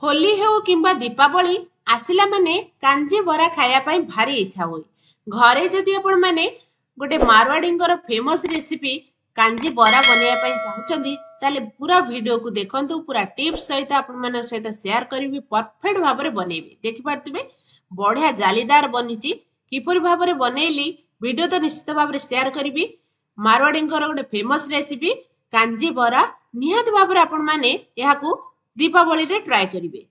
ହୋଲି ହେଉ କିମ୍ବା ଦୀପାବଳି ଆସିଲା ମାନେ କାଞ୍ଜି ବରା ଖାଇବା ପାଇଁ ଭାରି ଇଚ୍ଛା ହୁଏ। ଘରେ ଯଦି ଆପଣମାନେ ଗୋଟେ ମାରୱାଡ଼ିଙ୍କର ଫେମସ୍ ରେସିପି କାଞ୍ଜି ବରା ବନେଇବା ପାଇଁ ଚାହୁଁଛନ୍ତି, ତାହେଲେ ପୁରା ଭିଡ଼ିଓକୁ ଦେଖନ୍ତୁ। ପୁରା ଟିପ୍ସ ସହିତ ଆପଣମାନଙ୍କ ସହିତ ସେୟାର କରିବି, ପରଫେକ୍ଟ ଭାବରେ ବନେଇବେ। ଦେଖିପାରୁଥିବେ, ବଢ଼ିଆ ଜାଲିଦାର ବନିଛି। କିପରି ଭାବରେ ବନେଇଲି, ଭିଡ଼ିଓ ତ ନିଶ୍ଚିତ ଭାବରେ ସେୟାର କରିବି। ମାରୱାଡ଼ିଙ୍କର ଗୋଟେ ଫେମସ୍ ରେସିପି କାଞ୍ଜି ବରା, ନିହାତି ଭାବରେ ଆପଣମାନେ ଏହାକୁ ଦୀପାବଳିରେ ଟ୍ରାଏ କରିବେ।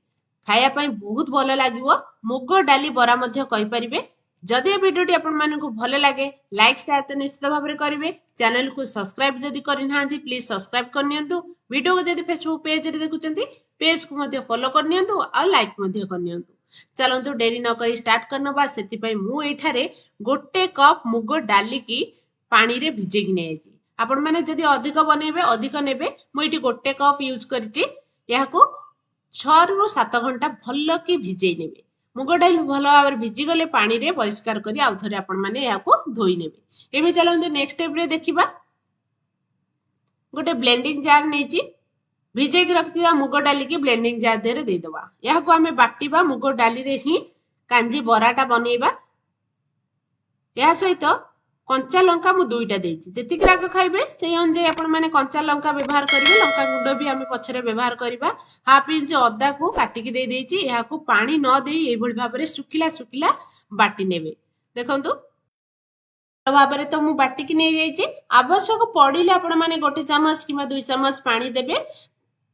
ଖାଇବା ପାଇଁ ବହୁତ ଭଲ ଲାଗିବ। ମୁଗ ଡାଲି ବରା ମଧ୍ୟ କହିପାରିବେ। ଯଦି ଏ ଭିଡ଼ିଓଟି ଆପଣମାନଙ୍କୁ ଭଲ ଲାଗେ, ଲାଇକ୍ ସେୟାର ତ ନିଶ୍ଚିତ ଭାବରେ କରିବେ। ଚ୍ୟାନେଲକୁ ସବସ୍କ୍ରାଇବ ଯଦି କରିନାହାନ୍ତି, ପ୍ଲିଜ ସବସ୍କ୍ରାଇବ କରିନିଅନ୍ତୁ। ଭିଡ଼ିଓକୁ ଯଦି ଫେସବୁକ୍ ପେଜରେ ଦେଖୁଛନ୍ତି, ପେଜକୁ ମଧ୍ୟ ଫଲୋ କରିନିଅନ୍ତୁ ଆଉ ଲାଇକ୍ ମଧ୍ୟ କରିନିଅନ୍ତୁ। ଚାଲନ୍ତୁ, ଡେରି ନ କରି ଷ୍ଟାର୍ଟ କରିନେବା। ସେଥିପାଇଁ ମୁଁ ଏଇଠାରେ 1 କପ୍ ମୁଗ ଡାଲିକି ପାଣିରେ ଭିଜେଇକି ନେଇଯାଇଛି। ଆପଣମାନେ ଯଦି ଅଧିକ ବନେଇବେ, ଅଧିକ ନେବେ। ମୁଁ ଏଇଠି 1 କପ୍ ୟୁଜ୍ କରିଛି। ଏହାକୁ 6ରୁ 7 ଘଣ୍ଟା ଭଲ କି ଭିଜେଇ ନେବେ। ମୁଗ ଡାଲି ଭଲ ଭାବରେ ଭିଜିଗଲେ ପାଣିରେ ପରିଷ୍କାର କରି ଆଉ ଥରେ ଆପଣମାନେ ଏହାକୁ ଧୋଇ ନେବେ। ଏବେ ଚାଲନ୍ତୁ ନେକ୍ସଟ ଷ୍ଟେପରେ ଦେଖିବା। ଗୋଟେ ବ୍ଲେଣ୍ଡିଂ ଜାର୍ ନେଇଛି। ଭିଜେଇକି ରଖିଥିବା ମୁଗ ଡାଲିକି ବ୍ଲେଣ୍ଡିଂ ଜାର୍ ଦେହରେ ଦେଇଦେବା। ଏହାକୁ ଆମେ ବାଟିବା। ମୁଗ ଡାଲିରେ ହିଁ କାଞ୍ଜି ବରାଟା ବନେଇବା। ଏହା ସହିତ କଞ୍ଚା ଲଙ୍କା ମୁଁ 2ଟା ଦେଇଛି। ଯେତିକି ରାଗ ଖାଇବେ, ସେଇ ଅନୁଯାୟୀ ଆପଣମାନେ କଞ୍ଚା ଲଙ୍କା ବ୍ୟବହାର କରିବେ। ଲଙ୍କା ଗୁଣ୍ଡ ବି ଆମେ ପଛରେ ବ୍ୟବହାର କରିବା। ହାଫ୍ ଇଞ୍ଚ ଅଦାକୁ କାଟିକି ଦେଇ ଦେଇଛି। ଏହାକୁ ପାଣି ନ ଦେଇ ଏଇଭଳି ଭାବରେ ଶୁଖିଲା ଶୁଖିଲା ବାଟି ନେବେ। ଦେଖନ୍ତୁ, ଭାବରେ ତ ମୁଁ ବାଟିକି ନେଇଯାଇଛି। ଆବଶ୍ୟକ ପଡ଼ିଲେ ଆପଣମାନେ 1 ଚାମଚ କିମ୍ବା 2 ଚାମଚ ପାଣି ଦେବେ।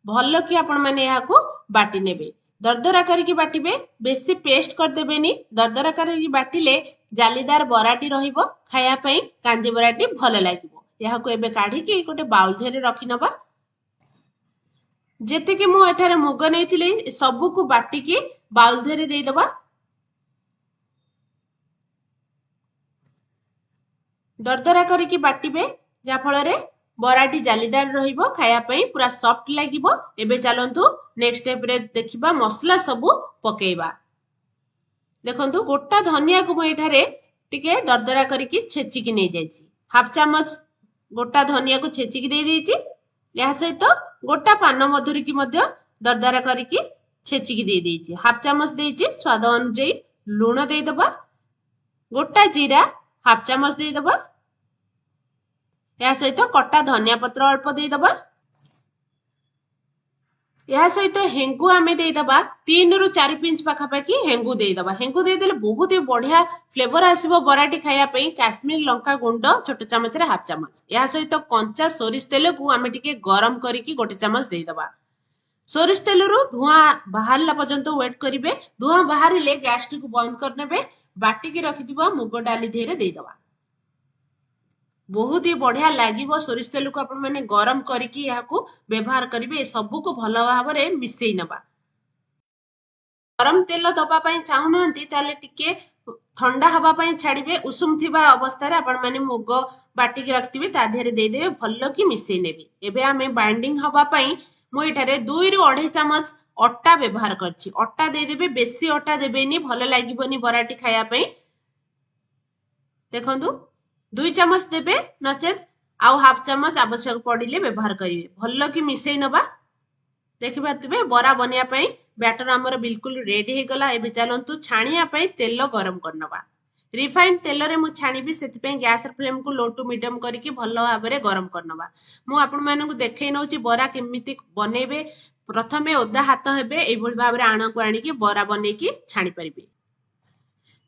ଭଲ କି ଆପଣମାନେ ଏହାକୁ ବାଟି ନେବେ। ଦରଦରା କରିକି ବାଟିବେ, ବେଶୀ ପେଷ୍ଟ କରିଦେବେନି। ଦରଦରା କରିକି ବାଟିଲେ ଜାଲିଦାର ବରାଟି ରହିବ, ଖାଇବା ପାଇଁ କାଞ୍ଜି ବରାଟି ଭଲ ଲାଗିବ। ଏହାକୁ ଏବେ କାଢିକି ଗୋଟେ ବାଉଲ ଦେହରେ ରଖିନବା। ଯେତିକି ମୁଁ ଏଠାରେ ମୁଗ ନେଇଥିଲି, ସବୁକୁ ବାଟିକି ବାଉଲ ଦେହରେ ଦେଇଦେବା। ଦରଦରା କରିକି ବାଟିବେ, ଯାହାଫଳରେ ବରାଟି ଜାଲିଦାର ରହିବ, ଖାଇବା ପାଇଁ ପୁରା ସଫ୍ଟ ଲାଗିବ। ଏବେ ଚାଲନ୍ତୁ ନେକ୍ସଟ ଷ୍ଟେପରେ ଦେଖିବା, ମସଲା ସବୁ ପକେଇବା। ଦେଖନ୍ତୁ, ଗୋଟା ଧନିଆକୁ ମୁଁ ଏଠାରେ ଟିକେ ଦରଦରା କରିକି ଛେଚିକି ନେଇଯାଇଛି। ହାଫ ଚାମଚ ଗୋଟା ଧନିଆକୁ ଛେଚିକି ଦେଇ ଦେଇଛି। ଏହା ସହିତ ଗୋଟା ପାନ ମଧୁରିକି ମଧ୍ୟ ଦରଦରା କରିକି ଛେଚିକି ଦେଇ ଦେଇଛି, ହାଫ ଚାମଚ ଦେଇଛି। ସ୍ୱାଦ ଅନୁଯାୟୀ ଲୁଣ ଦେଇଦେବା। ଗୋଟା ଜିରା ହାଫ ଚାମଚ ଦେଇଦେବା। ଏହା ସହିତ କଟା ଧନିଆ ପତ୍ର ଅଳ୍ପ ଦେଇଦେବା। ଏହା ସହିତ ହେଙ୍ଗୁ ଆମେ ଦେଇଦେବା। 3ରୁ 4 ପିଞ୍ଚ ପାଖାପାଖି ହେଙ୍ଗୁ ଦେଇଦେବା। ହେଙ୍ଗୁ ଦେଇଦେଲେ ବହୁତ ହି ବଢିଆ ଫ୍ଲେଭର ଆସିବ ବରାଟି ଖାଇବା ପାଇଁ। କାଶ୍ମୀର ଲଙ୍କା ଗୁଣ୍ଡ ଛୋଟ ଚାମଚରେ ହାଫ ଚାମଚ। ଏହା ସହିତ କଞ୍ଚା ସୋରିଷ ତେଲକୁ ଆମେ ଟିକେ ଗରମ କରିକି 1 ଚାମଚ ଦେଇଦେବା। ସୋରିଷ ତେଲରୁ ଧୂଆଁ ବାହାରିଲା ପର୍ଯ୍ୟନ୍ତ ୱେଟ୍ କରିବେ। ଧୂଆଁ ବାହାରିଲେ ଗ୍ୟାସଟିକୁ ବନ୍ଦ କରିନେବେ। ବାଟିକି ରଖିଥିବା ମୁଗ ଡାଲି ଦେହରେ ଦେଇଦେବା। ବହୁତ ହି ବଢିଆ ଲାଗିବ। ସୋରିଷ ତେଲକୁ ଆପଣମାନେ ଗରମ କରିକି ଏହାକୁ ବ୍ୟବହାର କରିବେ। ଏ ସବୁକୁ ଭଲ ଭାବରେ ମିଶେଇ ନେବା। ଗରମ ତେଲ ଦବା ପାଇଁ ଚାହୁଁନାହାନ୍ତି, ତାହେଲେ ଟିକେ ଥଣ୍ଡା ହବା ପାଇଁ ଛାଡ଼ିବେ। ଉଷୁମ ଥିବା ଅବସ୍ଥାରେ ଆପଣମାନେ ମୁଗ ବାଟିକି ରଖିଥିବେ, ତା ଦେହରେ ଦେଇଦେବେ, ଭଲ କି ମିଶେଇ ନେବେ। ଏବେ ଆମେ ବାଇଣ୍ଡିଂ ହବା ପାଇଁ ମୁଁ ଏଠାରେ 2ରୁ 2.5 ଚାମଚ ଅଟା ବ୍ୟବହାର କରିଛି। ଅଟା ଦେଇଦେବେ, ବେଶୀ ଅଟା ଦେବେନି, ଭଲ ଲାଗିବନି ବରାଟି ଖାଇବା ପାଇଁ। ଦେଖନ୍ତୁ, 2 ଚାମଚ ଦେବେ, ନଚେତ ଆଉ ହାଫ ଚାମଚ ଆବଶ୍ୟକ ପଡ଼ିଲେ ବ୍ୟବହାର କରିବେ। ଭଲ କି ମିଶେଇ ନେବା। ଦେଖିପାରୁଥିବେ, ବରା ବନେଇବା ପାଇଁ ବ୍ୟାଟର ଆମର ବିଲକୁଲ ରେଡି ହେଇଗଲା। ଏବେ ଚାଲନ୍ତୁ ଛାଣିବା ପାଇଁ ତେଲ ଗରମ କରିନେବା। ରିଫାଇଣ୍ଡ ତେଲରେ ମୁଁ ଛାଣିବି, ସେଥିପାଇଁ ଗ୍ୟାସର ଫ୍ଲେମକୁ ଲୋ ଟୁ ମିଡିୟମ କରିକି ଭଲ ଭାବରେ ଗରମ କରିନେବା। ମୁଁ ଆପଣମାନଙ୍କୁ ଦେଖେଇ ନେଉଛି ବରା କେମିତି ବନେଇବେ। ପ୍ରଥମେ ଓଦା ହାତ ହେବେ, ଏଇଭଳି ଭାବରେ ଆଣକୁ ଆଣିକି ବରା ବନେଇକି ଛାଣି ପାରିବେ।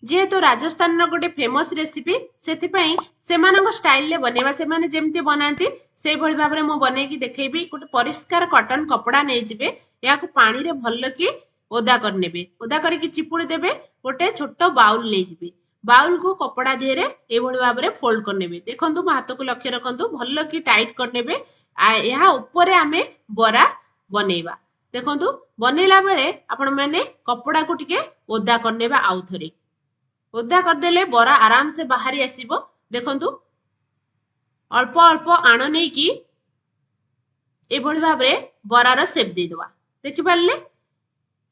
ଯେହେତୁ ରାଜସ୍ଥାନର ଗୋଟେ ଫେମସ୍ ରେସିପି, ସେଥିପାଇଁ ସେମାନଙ୍କ ଷ୍ଟାଇଲରେ ବନେଇବା। ସେମାନେ ଯେମିତି ବନାନ୍ତି, ସେଇଭଳି ଭାବରେ ମୁଁ ବନେଇକି ଦେଖେଇବି। ଗୋଟେ ପରିଷ୍କାର କଟନ କପଡ଼ା ନେଇଯିବେ। ଏହାକୁ ପାଣିରେ ଭଲ କି ଓଦା କରିନେବେ। ଓଦା କରିକି ଚିପୁଡ଼ି ଦେବେ। ଗୋଟେ ଛୋଟ ବାଉଲ ନେଇଯିବେ। ବାଉଲକୁ କପଡ଼ା ଦେହରେ ଏଇଭଳି ଭାବରେ ଫୋଲ୍ଡ କରିନେବେ। ଦେଖନ୍ତୁ, ମୋ ହାତକୁ ଲକ୍ଷ୍ୟ ରଖନ୍ତୁ। ଭଲ କି ଟାଇଟ୍ କରିନେବେ। ଏହା ଉପରେ ଆମେ ବରା ବନେଇବା। ଦେଖନ୍ତୁ, ବନେଇଲା ବେଳେ ଆପଣମାନେ କପଡ଼ାକୁ ଟିକେ ଓଦା କରିନେବେ। ଆଉ ଥରେ ଓଦା କରିଦେଲେ ବରା ଆରାମସେ ବାହାରି ଆସିବ। ଦେଖନ୍ତୁ, ଅଳ୍ପ ଅଳ୍ପ ଆଣ ନେଇକି ଏଭଳି ଭାବରେ ବରାର ସେପ୍ ଦେଇଦେବା। ଦେଖିପାରିଲେ?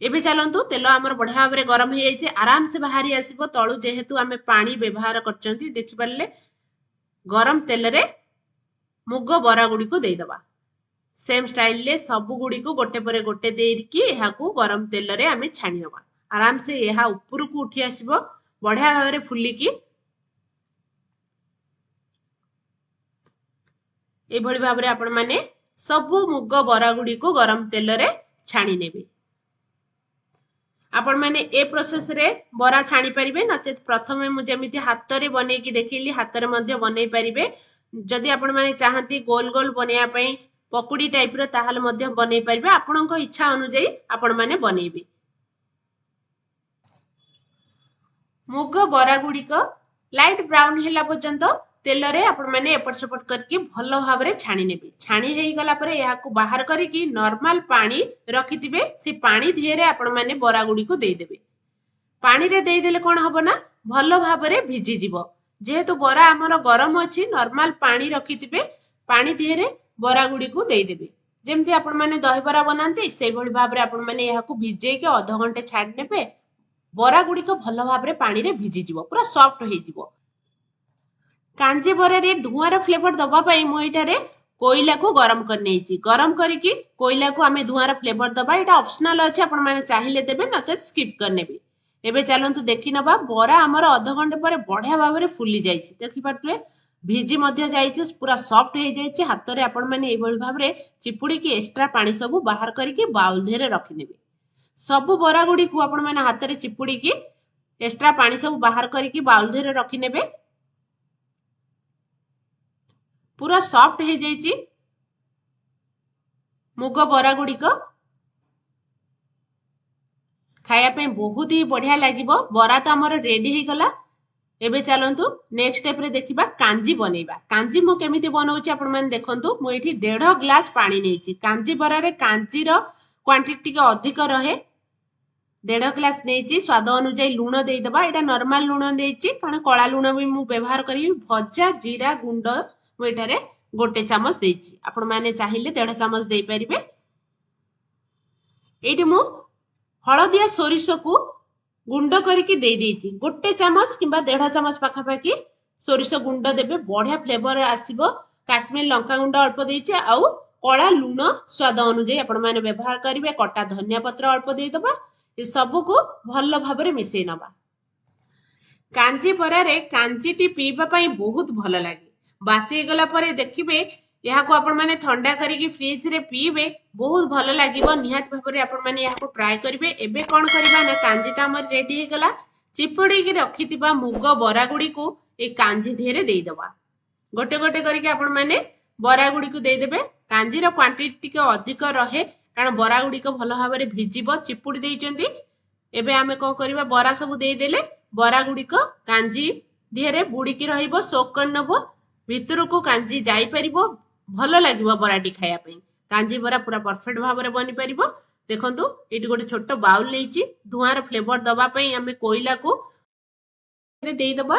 ଏବେ ଚାଲନ୍ତୁ, ତେଲ ଆମର ବଢିଆ ଭାବରେ ଗରମ ହେଇଯାଇଛି, ଆରାମସେ ବାହାରି ଆସିବ ତଳୁ, ଯେହେତୁ ଆମେ ପାଣି ବ୍ୟବହାର କରିଛନ୍ତି। ଦେଖିପାରିଲେ? ଗରମ ତେଲରେ ମୁଗ ବରା ଗୁଡ଼ିକୁ ଦେଇଦେବା। ସେମ୍ ଷ୍ଟାଇଲରେ ସବୁଗୁଡ଼ିକୁ ଗୋଟେ ପରେ ଗୋଟେ ଦେଇକି ଏହାକୁ ଗରମ ତେଲରେ ଆମେ ଛାଣି ନେବା। ଆରାମସେ ଏହା ଉପରକୁ ଉଠି ଆସିବ ବଢ଼ିଆ ଭାବରେ ଫୁଲିକି। ଏଇଭଳି ଭାବରେ ଆପଣମାନେ ସବୁ ମୁଗ ବରା ଗୁଡ଼ିକୁ ଗରମ ତେଲରେ ଛାଣି ନେବେ। ଆପଣମାନେ ଏ ପ୍ରୋସେସରେ ବରା ଛାଣି ପାରିବେ, ନଚେତ୍ ପ୍ରଥମେ ମୁଁ ଯେମିତି ହାତରେ ବନେଇକି ଦେଖେଇଲି ହାତରେ ମଧ୍ୟ ବନେଇ ପାରିବେ। ଯଦି ଆପଣମାନେ ଚାହାନ୍ତି ଗୋଲ ଗୋଲ ବନେଇବା ପାଇଁ ପକୁଡ଼ି ଟାଇପର, ତାହେଲେ ମଧ୍ୟ ବନେଇ ପାରିବେ। ଆପଣଙ୍କ ଇଚ୍ଛା ଅନୁଯାୟୀ ଆପଣମାନେ ବନେଇବେ। ମୁଗ ବରା ଗୁଡ଼ିକ ଲାଇଟ୍ ବ୍ରାଉନ୍ ହେଲା ପର୍ଯ୍ୟନ୍ତ ତେଲରେ ଆପଣମାନେ ଏପଟ ସେପଟ କରିକି ଭଲ ଭାବରେ ଛାଣି ନେବେ। ଛାଣି ହେଇଗଲା ପରେ ଏହାକୁ ବାହାର କରିକି ନର୍ମାଲ ପାଣି ରଖିଥିବେ, ସେ ପାଣି ଧିଏରେ ଆପଣମାନେ ବରା ଗୁଡ଼ିକୁ ଦେଇଦେବେ। ପାଣିରେ ଦେଇଦେଲେ କ'ଣ ହବ ନା ଭଲ ଭାବରେ ଭିଜିଯିବ। ଯେହେତୁ ବରା ଆମର ଗରମ ଅଛି, ନର୍ମାଲ ପାଣି ରଖିଥିବେ, ପାଣି ଧିଏରେ ବରା ଗୁଡ଼ିକୁ ଦେଇଦେବେ। ଯେମିତି ଆପଣମାନେ ଦହିବରା ବନାନ୍ତି ସେଇଭଳି ଭାବରେ ଆପଣମାନେ ଏହାକୁ ଭିଜେଇକି ଅଧଘଣ୍ଟେ ଛାଡ଼ି ନେବେ। ବରା ଗୁଡ଼ିକ ଭଲ ଭାବରେ ପାଣିରେ ଭିଜିଯିବ, ପୁରା ସଫ୍ଟ ହେଇଯିବ। କାଞ୍ଜି ବରାରେ ଧୂଆଁର ଫ୍ଲେଭର ଦେବା ପାଇଁ ମୁଁ ଏଇଟାରେ କୋଇଲାକୁ ଗରମ କରିନେଇଛି। ଗରମ କରିକି କୋଇଲାକୁ ଆମେ ଧୂଆଁର ଫ୍ଲେଭର ଦେବା। ଏଇଟା ଅପସନାଲ ଅଛି, ଆପଣମାନେ ଚାହିଁଲେ ଦେବେ, ନଚେତ୍ ସ୍କିପ୍ କରିନେବେ। ଏବେ ଚାଲନ୍ତୁ ଦେଖିନେବା ବରା ଆମର ଅଧଘଣ୍ଟେ ପରେ ବଢ଼ିଆ ଭାବରେ ଫୁଲି ଯାଇଛି। ଦେଖିପାରୁଥିବେ ଭିଜି ମଧ୍ୟ ଯାଇଛି, ପୁରା ସଫ୍ଟ ହେଇଯାଇଛି। ହାତରେ ଆପଣମାନେ ଏଇଭଳି ଭାବରେ ଚିପୁଡ଼ିକି ଏକ୍ସଟ୍ରା ପାଣି ସବୁ ବାହାର କରିକି ବାଉଲ ଦେହରେ ରଖିନେବେ। ସବୁ ବରା ଗୁଡ଼ିକୁ ଆପଣମାନେ ହାତରେ ଚିପୁଡ଼ିକି ଏକ୍ସଟ୍ରା ପାଣି ସବୁ ବାହାର କରିକି ବାଉଲ ଦେହରେ ରଖିନେବେ। ପୁରା ସଫ୍ଟ ହେଇଯାଇଛି ମୁଗ ବରା ଗୁଡ଼ିକ। ଖାଇବା ପାଇଁ ବହୁତ ହି ବଢ଼ିଆ ଲାଗିବ। ବରା ତ ଆମର ରେଡି ହେଇଗଲା। ଏବେ ଚାଲନ୍ତୁ ନେକ୍ସଟ ଷ୍ଟେପରେ ଦେଖିବା କାଞ୍ଜି ବନେଇବା। କାଞ୍ଜି ମୁଁ କେମିତି ବନଉଛି ଆପଣମାନେ ଦେଖନ୍ତୁ। ମୁଁ ଏଇଠି 1.5 ଗ୍ଲାସ ପାଣି ନେଇଛି। କାଞ୍ଜି ବରାରେ କାଞ୍ଜିର କ୍ୱାଣ୍ଟିଟି ଟିକେ ଅଧିକ ରହେ। 1.5 ଗ୍ଲାସ ନେଇଛି। ସ୍ୱାଦ ଅନୁଯାୟୀ ଲୁଣ ଦେଇଦେବା। ଏଇଟା ନର୍ମାଲ ଲୁଣ ଦେଇଛି, କାରଣ କଳା ଲୁଣ ବି ମୁଁ ବ୍ୟବହାର କରିବି। ଭଜା ଜିରା ଗୁଣ୍ଡ ମୁଁ ଏଠାରେ 1 ଚାମଚ ଦେଇଛି, ଆପଣମାନେ ଚାହିଁଲେ 1.5 ଚାମଚ ଦେଇପାରିବେ। ଏଇଠି ମୁଁ ହଳଦିଆ ସୋରିଷକୁ ଗୁଣ୍ଡ କରିକି ଦେଇଦେଇଛି। 1 ଚାମଚ କିମ୍ବା 1.5 ଚାମଚ ପାଖାପାଖି ସୋରିଷ ଗୁଣ୍ଡ ଦେବେ, ବଢ଼ିଆ ଫ୍ଲେଭର ଆସିବ। କାଶ୍ମୀର ଲଙ୍କା ଗୁଣ୍ଡ ଅଳ୍ପ ଦେଇଛି, ଆଉ କଳା ଲୁଣ ସ୍ୱାଦ ଅନୁଯାୟୀ ଆପଣମାନେ ବ୍ୟବହାର କରିବେ। କଟା ଧନିଆ ପତ୍ର ଅଳ୍ପ ଦେଇଦେବା। ଏସବୁକୁ ଭଲ ଭାବରେ ମିଶେଇ ନେବା। କାଞ୍ଜି ବରାରେ କାଞ୍ଜିଟି ପିଇବା ପାଇଁ ବହୁତ ଭଲ ଲାଗେ। ବାସି ହେଇଗଲା ପରେ ଦେଖିବେ ଏହାକୁ ଆପଣମାନେ ଥଣ୍ଡା କରିକି ଫ୍ରିଜରେ ପିଇବେ, ବହୁତ ଭଲ ଲାଗିବ। ନିହାତି ଭାବରେ ଆପଣମାନେ ଏହାକୁ ଟ୍ରାଏ କରିବେ। ଏବେ କ'ଣ କରିବା ନା କାଞ୍ଜି ତ ଆମର ରେଡି ହେଇଗଲା। ଚିପୁଡ଼ିକି ରଖିଥିବା ମୁଗ ବରା ଗୁଡ଼ିକୁ ଏଇ କାଞ୍ଜି ଦେହରେ ଦେଇଦେବା। ଗୋଟେ ଗୋଟେ କରିକି ଆପଣମାନେ ବରା ଗୁଡ଼ିକୁ ଦେଇଦେବେ। କାଞ୍ଜିର କ୍ୱାଣ୍ଟିଟି ଟିକେ ଅଧିକ ରହେ, କାରଣ ବରା ଗୁଡ଼ିକ ଭଲ ଭାବରେ ଭିଜିବ। ଚିପୁଡ଼ି ଦେଇଛନ୍ତି। ଏବେ ଆମେ କ'ଣ କରିବା, ବରା ସବୁ ଦେଇଦେଲେ ବରା ଗୁଡ଼ିକ କାଞ୍ଜି ଦେହରେ ବୁଡ଼ିକି ରହିବ, ସୋକ୍ କରିନେବ, ଭିତରକୁ କାଞ୍ଜି ଯାଇପାରିବ, ଭଲ ଲାଗିବ ବରାଟି ଖାଇବା ପାଇଁ। କାଞ୍ଜି ବରା ପୁରା ପରଫେକ୍ଟ ଭାବରେ ବନିପାରିବ। ଦେଖନ୍ତୁ ଏଇଠି ଗୋଟେ ଛୋଟ ବାଉଲ ନେଇଛି। ଧୂଆଁର ଫ୍ଲେଭର ଦେବା ପାଇଁ ଆମେ କୋଇଲାକୁ ଦେଇଦେବା।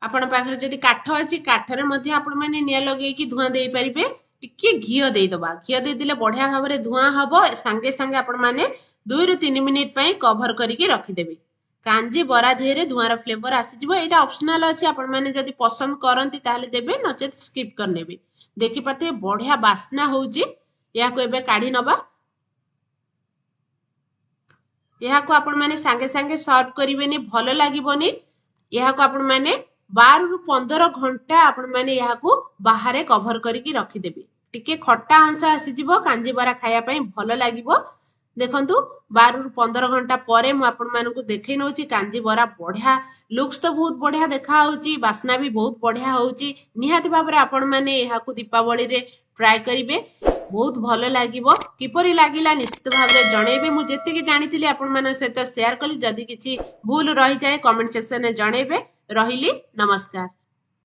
ଆପଣ ପାଖରେ ଯଦି କାଠ ଅଛି, କାଠରେ ମଧ୍ୟ ଆପଣମାନେ ନିଆଁ ଲଗେଇକି ଧୂଆଁ ଦେଇପାରିବେ। ଟିକେ ଘିଅ ଦେଇଦେବା। ଘିଅ ଦେଇଦେଲେ ବଢ଼ିଆ ଭାବରେ ଧୂଆଁ ହବ। ସାଙ୍ଗେ ସାଙ୍ଗେ ଆପଣମାନେ 2ରୁ 3 ମିନିଟ୍ ପାଇଁ କଭର କରିକି ରଖିଦେବେ। କାଞ୍ଜି ବରା ଦେହରେ ଧୂଆଁର ଫ୍ଲେଭର ଆସିଯିବ। ଏଇଟା ଅପସନାଲ ଅଛି, ଆପଣମାନେ ଯଦି ପସନ୍ଦ କରନ୍ତି ତାହେଲେ ଦେବେ, ନଚେତ୍ ସ୍କିପ୍ କରିନେବେ। ଦେଖିପାରୁଥିବେ ବଢ଼ିଆ ବାସ୍ନା ହଉଛି। ଏହାକୁ ଏବେ କାଢ଼ି ନେବା। ଏହାକୁ ଆପଣମାନେ ସାଙ୍ଗେ ସାଙ୍ଗେ ସର୍ଭ କରିବେନି, ଭଲ ଲାଗିବନି। ଏହାକୁ ଆପଣମାନେ 12ରୁ 15 ଘଣ୍ଟା ଆପଣମାନେ ଏହାକୁ ବାହାରେ କଭର କରିକି ରଖିଦେବେ। ଟିକେ ଖଟା ଅଂଶ ଆସିଯିବ, କାଞ୍ଜି ବରା ଖାଇବା ପାଇଁ ଭଲ ଲାଗିବ। ଦେଖନ୍ତୁ 12ରୁ 15 ଘଣ୍ଟା ପରେ ମୁଁ ଆପଣମାନଙ୍କୁ ଦେଖେଇ ନେଉଛି କାଞ୍ଜି ବରା ବଢ଼ିଆ ଲୁକ୍ସ ତ ବହୁତ ବଢ଼ିଆ ଦେଖାହଉଛି, ବାସ୍ନା ବି ବହୁତ ବଢ଼ିଆ ହଉଛି। ନିହାତି ଭାବରେ ଆପଣମାନେ ଏହାକୁ ଦୀପାବଳିରେ ଟ୍ରାଏ କରିବେ, ବହୁତ ଭଲ ଲାଗିବ। କିପରି ଲାଗିଲା ନିଶ୍ଚିତ ଭାବରେ ଜଣେଇବେ। ମୁଁ ଯେତିକି ଜାଣିଥିଲି ଆପଣମାନଙ୍କ ସହିତ ସେୟାର କଲି। ଯଦି କିଛି ଭୁଲ ରହିଯାଏ କମେଣ୍ଟ ସେକ୍ସନରେ ଜଣେଇବେ। ରହିଲି, ନମସ୍କାର।